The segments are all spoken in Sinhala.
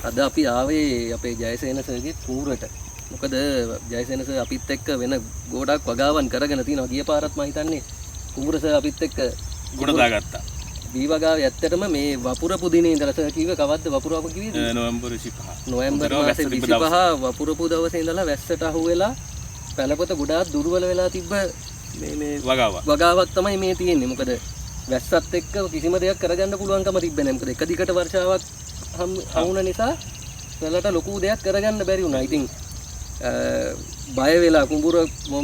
අද අපි ආවේ අපේ ජයසේන සර්ගේ කූරට. මොකද ජයසේන සර් අපිත් එක්ක වෙන ගොඩක් වගාවන් කරගෙන තිනවා. ගිය පාරත් මම හිතන්නේ කුඹුර සර් අපිත් එක්ක ගොඩ දාගත්තා. වී වගාවේ ඇත්තටම මේ වපුරපු දිනේ ඉඳලා සර් කිව්වේ කවද්ද වපුරපු කිව්වේද? නොවැම්බර් 25. නොවැම්බර් මාසේ 25 වපුරපු දවසේ ඉඳලා වැස්සට අහු වෙලා පළපොත ගොඩාක් දුර්වල වෙලා තිබ්බ මේ මේ වගාවක් තමයි මේ තියෙන්නේ. මොකද වැස්සත් එක්ක කිසිම දෙයක් කරගන්න පුළුවන්කම තිබ්බේ නැහැ. මොකද එක දිගට වර්ෂාවක් හවුන නිසා සලට ලොකු දෙයක් කරගන්න බැරි වුණා. ඉතින් බය වෙලා කුඹුර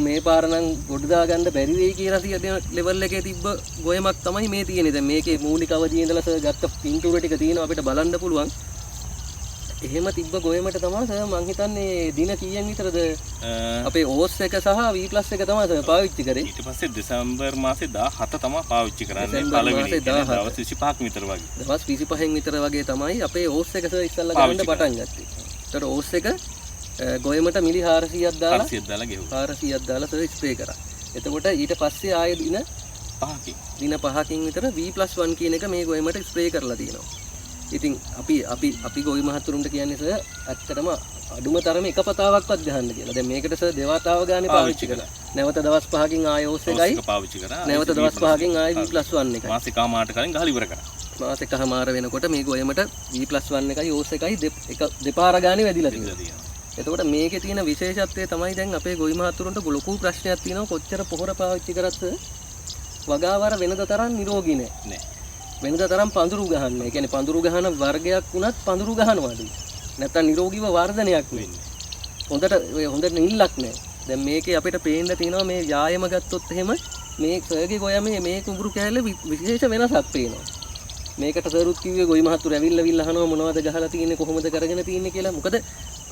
මේ පාර නම් ගොඩ දාගන්න බැරි වෙයි කියලා තියෙන ලෙවල් එකේ තිබ්බ ගොයමක් තමයි මේ තියෙන්නේ. දැන් මේකේ මූලික අවදියේ ඉඳලා සර් ගත්ත පින්තූර ටික තියෙනවා අපිට බලන්න පුළුවන්. එහෙම තිබ්බ ගොයමට තමයි සර් මං හිතන්නේ දින කීයෙන් විතරද අපේ ඕස් එක සහ V+ එක තමයි සර් පාවිච්චි කරේ. ඊට පස්සේ දෙසැම්බර් මාසේ 17 තමයි පාවිච්චි කරන්නේ. පළවෙනි දවස් 25ක් විතර වගේ. දවස් 25න් විතර වගේ තමයි අපේ ඕස් එක සර් ඉස්සල්ලා ගන්න පටන් ගත්තේ. ඒතර ඕස් එක ගොයමට මිලි 400ක් දාලා 400ක් දාලා ගෙවුවා. 400ක් දාලා සර් ස්ප්‍රේ කරා. එතකොට ඊට පස්සේ ආයෙ දින පහකින් විතර V+1 කියන එක මේ ගොයමට ස්ප්‍රේ කරලා තියෙනවා. ඉතින් අපි අපි අපි ගොවි මහතුරුන්ට කියන්නේ සර් ඇත්තටම අඩුම තරමේ එක පතාවක්වත් ගහන්න කියලා. දැන් මේකට සර් දෙවතාව ගානේ පාවිච්චි කළා. නැවත දවස් 5කින් ආයෙ ඕස් එකයි පාවිච්චි කරා. නැවත දවස් 5කින් ආයෙ V+1 එකයි. මාස එකමාරට කලින් ගහලා ඉවර කරා. මාස එකමාර වෙනකොට මේ ගොයමට V+1 එකයි ඕස් එකයි එක දෙපාර ගානේ වැදිලා තියෙනවා. එතකොට මේකේ තියෙන විශේෂත්වය තමයි දැන් අපේ ගොවි මහතුරුන්ට ලොකු ප්‍රශ්නයක් තියෙනවා. කොච්චර පොහොර පාවිච්චි කරත් වගාව අර වෙනද තරම් නිරෝගී නෑ. වෙනද තරම් පඳුරු ගහන්නේ. ඒ කියන්නේ පඳුරු ගහන වර්ගයක් වුණත් පඳුරු ගහනවා අඩුයි. නැත්තම් නිරෝගීව වර්ධනයක් වෙන්නේ. හොඳට ඔය හොඳ නිල්ලක් නෑ. දැන් මේකේ අපිට පේන්න තියෙනවා මේ යායම ගත්තොත් එහෙම මේ සර්ගේ ගොයමේ මේ කුඹුරු කෑල්ල විශේෂ වෙනසක් පේනවා. මේකට සරුත් කිව්වේ ගොවි මහතුරු ඇවිල්ලා අහනවා මොනවද ගහලා තියෙන්නේ කොහොමද කරගෙන තියෙන්නේ කියලා. මොකද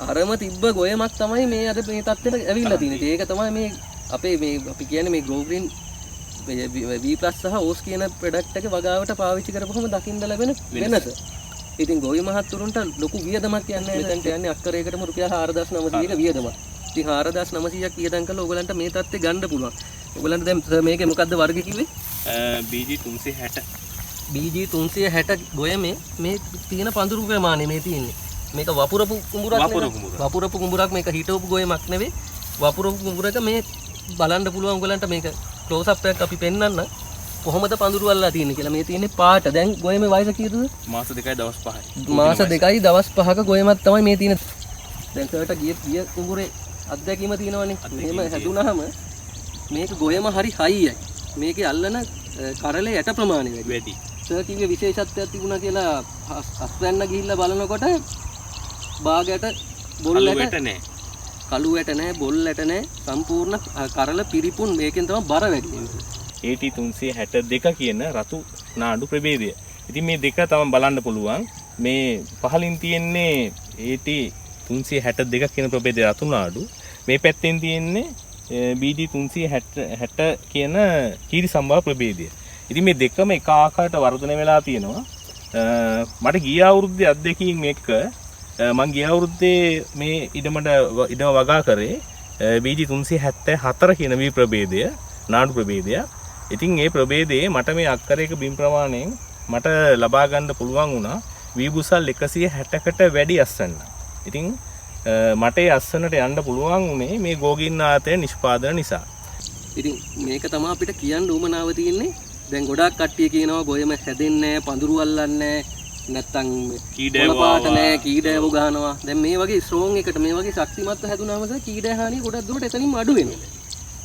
අරම තිබ්බ ගොයමක් තමයි මේ අද මේ තත්ත්වෙට ඇවිල්ලා තියෙන්නේ. ඒක තමයි මේ අපේ මේ අපි කියන්නේ මේ ග්‍රෝ ග්‍රීන් V+ සහ ඕස් කියන ප්‍රොඩක්ට් එක වගාවට පාවිච්චි කරපුවම දකින්න ලැබෙන වෙනස. ඉතින් ගොවි මහත්තුරුන්ට ලොකු වියදමක් යන්නේ නැහැ. මෙතනට යන්නේ අක්කරයකටම රුපියල් 4900ක වියදමක්. ඉතින් 4900ක් වියදම් කළා ඔයගලන්ට මේ තත්ත්වේ ගන්න පුළුවන්. ඔයගලන්ට දැන් සර් මේකේ මොකද්ද වර්ග කිව්වේ? BG 360. BG 360 ගොයමේ මේ තියෙන පඳුරු ප්‍රමාණය මේ තියෙන්නේ. මේක වපුරපු කුඹුරක් නෙවෙයි. වපුරපු කුඹුරක් මේක හිටවපු ගොයමක් නෙවෙයි. වපුරපු කුඹුරක මේ බලන්න පුළුවන් ඔයගලන්ට මේක ක්ලෝස් අප් එකක් අපි පෙන්නන්න කොහොමද පඳුරු අල්ලලා තියෙන්නේ කියලා. මේ තියෙන්නේ පාට. දැන් ගොයමේ වයස කීයද? මාස 2යි දවස් 5යි. මාස 2යි දවස් 5ක ගොයමක් තමයි මේ තියෙන්නේ. දැන් සර්ට ගිය කුඹුරේ අත්දැකීම තියෙනවනේ. මෙහෙම හැදුනහම මේක ගොයම හරි හයියයි. මේකේ අල්ලන කරලේ යට ප්‍රමාණය වැඩි. සර් කිව්වේ විශේෂත්වයක් තිබුණා කියලා අස්වැන්න ගිහිල්ලා බලනකොට බාගයට බොල් ඇට නෑ. කළු ඇට නෑ, බොල් ඇට නෑ, සම්පූර්ණ කරල පිරිපුන්. මේකෙන් තමයි බර වැඩි වෙන්නේ. AT 362 කියන රතු නාඩු ප්‍රභේදය. ඉතින් මේ දෙක තමයි බලන්න පුළුවන්. මේ පහලින් තියෙන්නේ AT 362 කියන ප්‍රභේදය රතු නාඩු. මේ පැත්තෙන් තියෙන්නේ BD 360 කියන කීරි සම්බා ප්‍රභේදය. ඉතින් මේ දෙකම එක ආකාරයට වර්ධනය වෙලා තියෙනවා. මට ගිය අවුරුද්දේ අත්දැකීම් එක්ක මං ගිය අවුරුද්දේ මේ ඉඩම වගා කරේ BG 374 කියන මේ ප්‍රභේදය, නාඩු ප්‍රභේදය. ඉතින් මේ ප්‍රභේදයේ මට මේ අක්කරයක බිම් ප්‍රමාණයෙන් මට ලබා ගන්න පුළුවන් වුණා වී බුසල් 160කට වැඩි අස්වැන්න. ඉතින් මට ඒ අස්වැන්නට යන්න පුළුවන් වුණේ මේ ගෝගින් ආතය නිෂ්පාදන නිසා. ඉතින් මේක තමයි අපිට කියන්න උවමනාව තියෙන්නේ. දැන් ගොඩාක් කට්ටිය කියනවා ගොයම හැදෙන්නේ නැහැ, පඳුරු අල්ලන්නේ නැහැ, නැත්තම් කීඩෑව පාට නැහැ, කීඩෑව ගහනවා. දැන් මේ වගේ ස්ට්‍රෝං එකට මේ වගේ ශක්තිමත්ව හැදුනාම සර් කීඩෑ හානිය ගොඩක් දුරට එතනින්ම අඩු වෙනවා.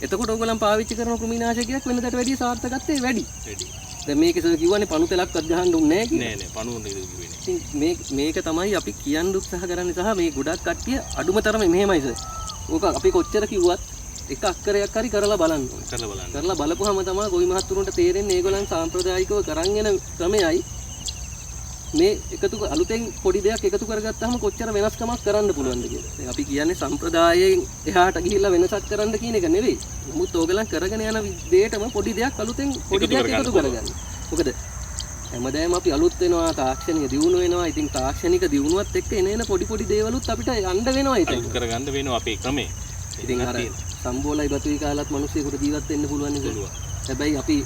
එතකොට ඕගොල්ලන් පාවිච්චි කරන කෘමිනාශකයක් වෙනදට වැඩිය සාර්ථකත්වය වැඩි. දැන් මේකේ සර් කිව්වනේ පණු තෙලක්වත් ගහන්න ඕනේ නැහැ කියලා. නෑ නෑ පණු නෙවෙයි කිව්වේ නෑ. ඉතින් මේක තමයි අපි කියන්න උත්සාහ කරන්නේ සහ මේ ගොඩක් කට්ටිය අඩුම තරමේ මෙහෙමයි සර්. ඕක අපි කොච්චර කිව්වත් එක අක්කරයක් හරි කරලා බලන්න ඕනේ. කරලා බලන්න. කරලා බලපුවම තමයි ගොවි මහත්තුරුන්ට තේරෙන්නේ ඒගොල්ලන් සාම්ප්‍රදායිකව කරන් එන ක්‍රමයයි මේ එකතු අලුතෙන් පොඩි දෙයක් එකතු කරගත්තාම කොච්චර වෙනස්කමක් කරන්න පුළුවන්ද කියලා. දැන් අපි කියන්නේ සම්ප්‍රදායෙන් එහාට ගිහිල්ලා වෙනසක් කරන්න කියන එක නෙවෙයි. නමුත් ඕගොල්ලන් කරගෙන යන දෙයටම පොඩි දෙයක් අලුතෙන් පොඩි දෙයක් එකතු කරගන්න. මොකද හැමදාම අපි අලුත් වෙනවා, තාක්ෂණික දියුණු වෙනවා. ඉතින් තාක්ෂණික දියුණුවත් එක්ක එන එන පොඩි පොඩි දේවලුත් අපිට යන්න වෙනවා. ඉතින් අලුත් කරගන්න වෙනවා අපේ ක්‍රමේ. ඉතින් අර සම්බෝලයි බතුයි කාලත් මිනිස්සුන්ට ජීවත් වෙන්න පුළුවන් නේද? හැබැයි අපි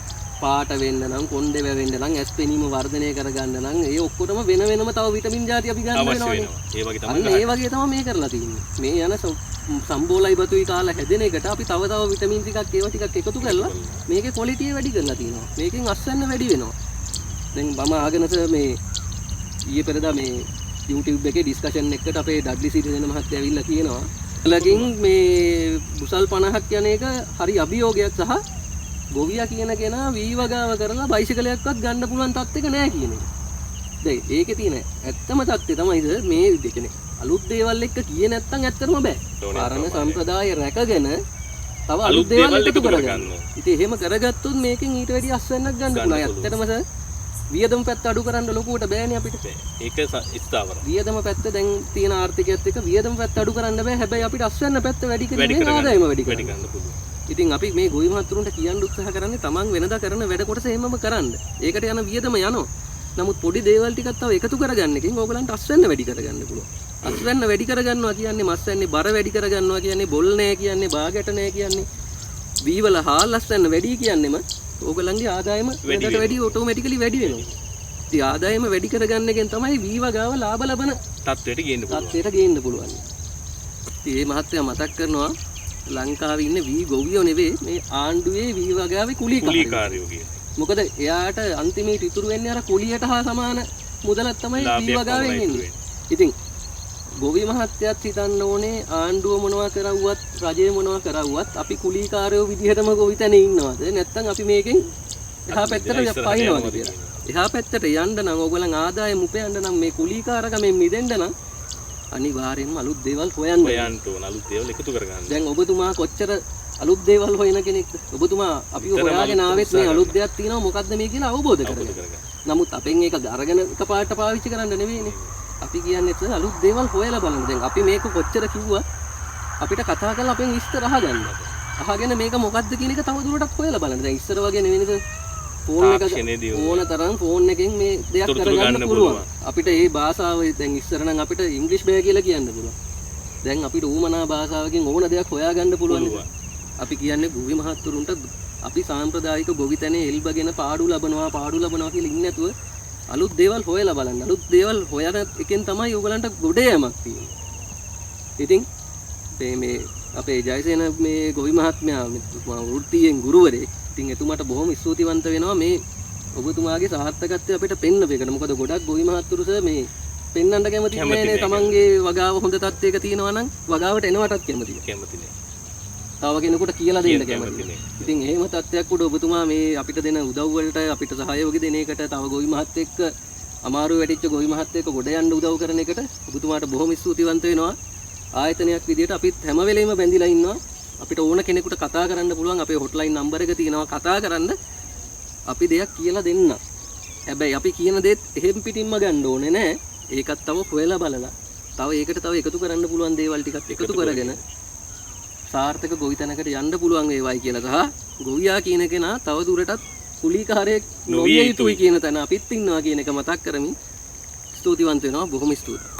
පාට වෙන්න නම්, කොණ්ඩේ වැවෙන්න නම්, ඇස් පෙනීම වර්ධනය කරගන්න නම් ඒ ඔක්කොටම වෙන වෙනම තව විටමින් ජාති අපි ගන්න වෙනවනේ. ඒ වගේ තමයි. ඒ වගේ තමයි මේ කරලා තියෙන්නේ. මේ යන සම්බෝලයි බතුයි කාලා හැදෙන එකට අපි තව තව විටමින් ටිකක් ඒවා ටිකක් එකතු කරලා මේකේ ක්වොලිටිය වැඩි කරලා තියෙනවා. මේකෙන් අස්වැන්න වැඩි වෙනවා. දැන් මම ආගෙන සර් මේ ඊයේ පෙරදා මේ YouTube එකේ ඩිස්කෂන් එකකට අපේ ඩඩ්ලි සිරිසේන මහත්තයා ඇවිල්ලා කියනවා ලගින් මේ බුසල් 50ක් යන එක හරි අභියෝගයක් සහ ගොවියා කියන කෙනා වී වගාව කරලා බයිසිකලයක්වත් ගන්න පුළුවන් තත්ත්වයක නෑ කියන එක. දැන් ඒකේ තියෙන ඇත්තම තත්ත්වය තමයි සර් මේ කියන්නේ අලුත් දේවල් එක්ක කියේ නැත්තම් ඇත්තටම බෑ. පරණ සම්ප්‍රදාය රැකගෙන තව අලුත් දේවල් එකතු කරගන්න. ඉතින් එහෙම කරගත්තොත් මේකෙන් ඊට වැඩි අස්වැන්නක් ගන්න පුළුවන්. ඇත්තටම සර් වියදම පැත්ත අඩු කරන්න ලොකුවට බෑනේ අපිට. ඒක ස්ථාවරයි. වියදම පැත්ත දැන් තියෙන ආර්ථිකයත් එක්ක වියදම පැත්ත අඩු කරන්න බෑ. හැබැයි අපිට අස්වැන්න පැත්ත වැඩි කිරීමෙන් ආදායම වැඩි කරගන්න පුළුවන්. ඉතින් අපි මේ ගොවි මහත්තුරුන්ට කියන්න උත්සාහ කරන්නේ තමන් වෙනදා කරන වැඩ කොටස එහෙමම කරන්න. ඒකට යන වියදම යනවා. නමුත් පොඩි දේවල් ටිකක් තව එකතු කරගන්න එකෙන් ඕගලන්ට අස්වැන්න වැඩි කරගන්න පුළුවන්. අස්වැන්න වැඩි කරගන්නවා කියන්නේ මස්වැන්නේ බර වැඩි කරගන්නවා කියන්නේ බොල් නෑ කියන්නේ බාගට නෑ කියන්නේ වීවල හාල් අස්වැන්න වැඩි කියන්නේම ඕගලන්ගේ ආදායම වෙනදට වැඩි ඔටෝමැටිකලි වැඩි වෙනවා. ඉතින් ආදායම වැඩි කරගන්න එකෙන් තමයි වී වගාව ලාභ ලබන තත්ත්වයට ගේන්න පුළුවන්. තත්ත්වයට ගේන්න පුළුවන්. ඉතින් මේ මහත්තයා මතක් කරනවා ලංකාවේ ඉන්න වී ගොවියෝ නෙවෙයි මේ ආණ්ඩුවේ වී වගාවේ කුලීකාරයෝ කියන්නේ. මොකද එයාට අන්තිමේට ඉතුරු වෙන්නේ අර කුලියට හා සමාන මුදලක් තමයි වී වගාවෙන් එන්නේ. ඉතින් ගොවි මහත්තයත් හිතන්න ඕනේ ආණ්ඩුව මොනවා කරවුවත් රජය මොනවා කරවුවත් අපි කුලීකාරයෝ විදිහටම ගොවිතැනේ ඉන්නවද නැත්නම් අපි මේකෙන් එහා පැත්තට පයින්නවද කියලා. එහා පැත්තට යන්න නම් ඕගොල්ලන් ආදායම උපයන්න නම් මේ කුලීකාරකමෙන් මිදෙන්න නම් අනිවාර්යෙන්ම අලුත් දේවල් හොයන්න ඕන. අලුත් දේවල් එකතු කරගන්න. දැන් ඔබතුමා කොච්චර අලුත් දේවල් හොයන කෙනෙක්ද? ඔබතුමා අපිව හොයාගෙන ආවෙත් මේ අලුත් දෙයක් තියෙනවා මොකද්ද මේ කියලා අවබෝධ කරගන්න. නමුත් අපෙන් ඒක අරගෙන එකපාරට පාවිච්චි කරන්න නෙවෙයිනේ. අපි කියන්නේ අලුත් දේවල් හොයලා බලන්න. දැන් අපි මේක කොච්චර කිව්වා අපිට කතා කරලා අපෙන් විස්තර අහගන්න. අහගෙන මේක මොකද්ද කියන එක තව දුරටත් හොයලා බලන්න. දැන් ඉස්සර වගේ නෙවෙයි නේද? ෆෝන් එක ඕන තරම් ෆෝන් එකෙන් මේ දෙයක් කරගන්න පුළුවන්. අපිට ඒ භාෂාව දැන් ඉස්සර නම් අපිට ඉංග්‍රීසි බෑ කියලා කියන්න පුළුවන්. දැන් අපිට ඌමනා භාෂාවකින් ඕන දෙයක් හොයාගන්න පුළුවන්. අපි කියන්නේ ගොවි මහත්තුරුන්ට අපි සාම්ප්‍රදායික ගොවිතැනේ එල්බගෙන පාඩු ලබනවා කියලා ඉන්නේ නැතුව අලුත් දේවල් හොයලා බලන්න. අලුත් දේවල් හොයන එකෙන් තමයි ඕගලන්ට ගොඩ යෑමක් තියෙන්නේ. ඉතින් මේ අපේ ජයසේන මේ ගොවි මහත්මයා වෘත්තියෙන් ගුරුවරයෙක්. ඉතින් එතුමාට බොහොම ස්තුතිවන්ත වෙනවා මේ ඔබතුමාගේ සාර්ථකත්වය අපිට පෙන්නපු එකට. මොකද ගොඩක් ගොවි මහත්තුරු සර් මේ පෙන්නන්න කැමති නෑනේ. තමන්ගේ වගාව හොඳ තත්ත්වයක තියෙනවා නම් වගාවට එනවටත් කැමති නෑ. තව කෙනෙකුට කියලා දෙන්න කැමති නෑ. ඉතින් එහෙම තත්ත්වයක් උඩ ඔබතුමා මේ අපිට දෙන උදව් වලට අපිට සහයෝගය දෙන එකට තව ගොවි මහත් එක්ක අමාරු වැටිච්ච ගොවි මහත් එක්ක ගොඩ යන්න උදව් කරන එකට ඔබතුමාට බොහොම ස්තුතිවන්ත වෙනවා. ආයතනයක් විදියට අපිත් හැම වෙලේම බැඳිලා ඉන්නවා. අපිට ඕන කෙනෙකුට කතා කරන්න පුළුවන්. අපේ හොට්ලයින් නම්බර් එක තියෙනවා. කතා කරන්න අපි දෙයක් කියලා දෙන්න. හැබැයි අපි කියන දේත් එහෙම් පිටින්ම ගන්න ඕනේ නෑ. ඒකත් තව හොයලා බලලා තව ඒකට තව එකතු කරන්න පුළුවන් දේවල් ටිකක් එකතු කරගෙන සාර්ථක ගොවිතැනකට යන්න පුළුවන් වේවායි කියලා සහ ගොවියා කියන කෙනා තව දුරටත් කුලීකාරයෙක් නොවිය යුතුයි කියන තැන අපිත් ඉන්නවා කියන එක මතක් කරමින් ස්තුතිවන්ත වෙනවා. බොහොම ස්තුතියි.